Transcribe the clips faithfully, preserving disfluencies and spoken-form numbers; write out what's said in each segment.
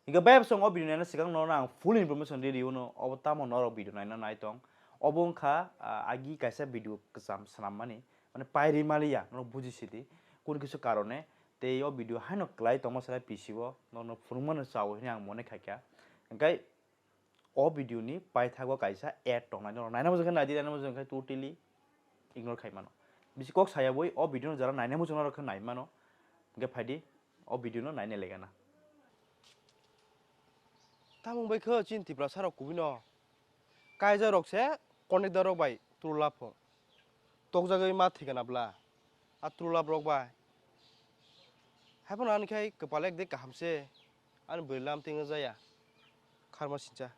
Hinkhe bai bwswng o video naina swkang no ang full information riri uno, obo tamo norok video naina nai tong. Obo wngkha, ah, agi kaisa video kwcham swnammani, mane pairi maliya, norok buji sidi, kun kisu karone, tei o video haino kwlai tongma sala P C o, norokno phunukmano chao hwnwi ang mone khaikha. Hinkhe o video ni paithago kaisa ad tongnai, norok naina mujung khe naidi, naina mujung khe totally ignore khai mano. Bisi kok saya boi o video no jara naina mujung norok khe nai mano. Hinkhe phaidi o video no naina legana. Tamung bai khe chini Tiprasa rok kubui no kaijak rok se conductor rok bai true love pho. Tokjagwi ma thikana bla. A true love rok bai. Haiphano ani khai kwpal ekdei kaham se. Ani bwrwi lam tingo jaya. Kharma sincha.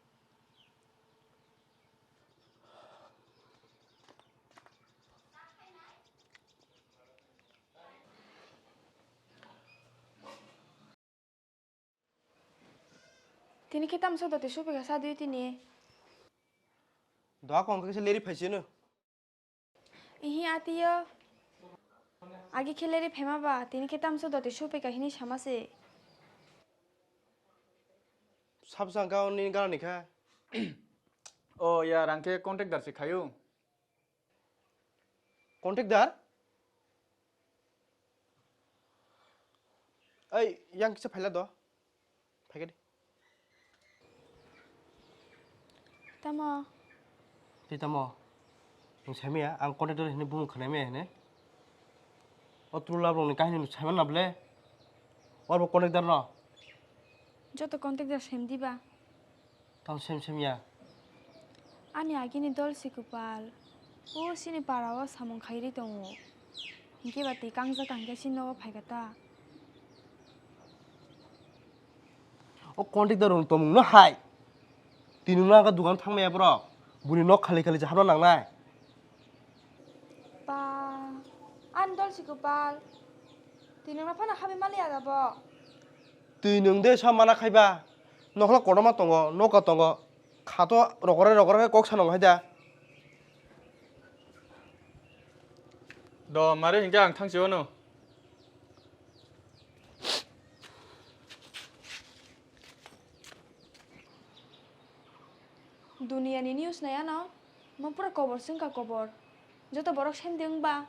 Tini khe tamsa doti supika sa dui tini. Doa kong khe leri phaisino. Ihi atiyo. Agi khe leri phema ba, tini khe tamsa doti supika hini sama se. Sabsa ka ni gara ni kha. O ya, rang khe contact dar se khayu. Contact dar? Ei, yang kisa phaila do. Phaikhe di. Tamo? Tei tamo? Nwng saimaya, ang contact dar hini bumung khnaimaya hini. O true love rokni kahini no saiman na ble? Orbo contact dar no? Joto contact dar sem diba? Tamo sem sem ya. Ani agini dol si kwpal. O sini para o samung khairi tongo. Hinkhe ba twi kangjak kangkhe sini nogo phaikha ta. O contact dar rokni tomung no hai. Tini no aga dukan thangmaya borok. Buni nok khali khali se habna nangnai. Ba, ani dol si kwpal. Tini no phano habi mali aga bo. Twi nwng de sa mana khaiba. Nokhla kotorma tongo, noka tongo. Khato rogore rogore khe kok sanong hai da. Do mare hinkhe ang thangsi ono. Duniya ni news nai ano, mo pura kobor sengkha kobor. Joto borok sem di wngba.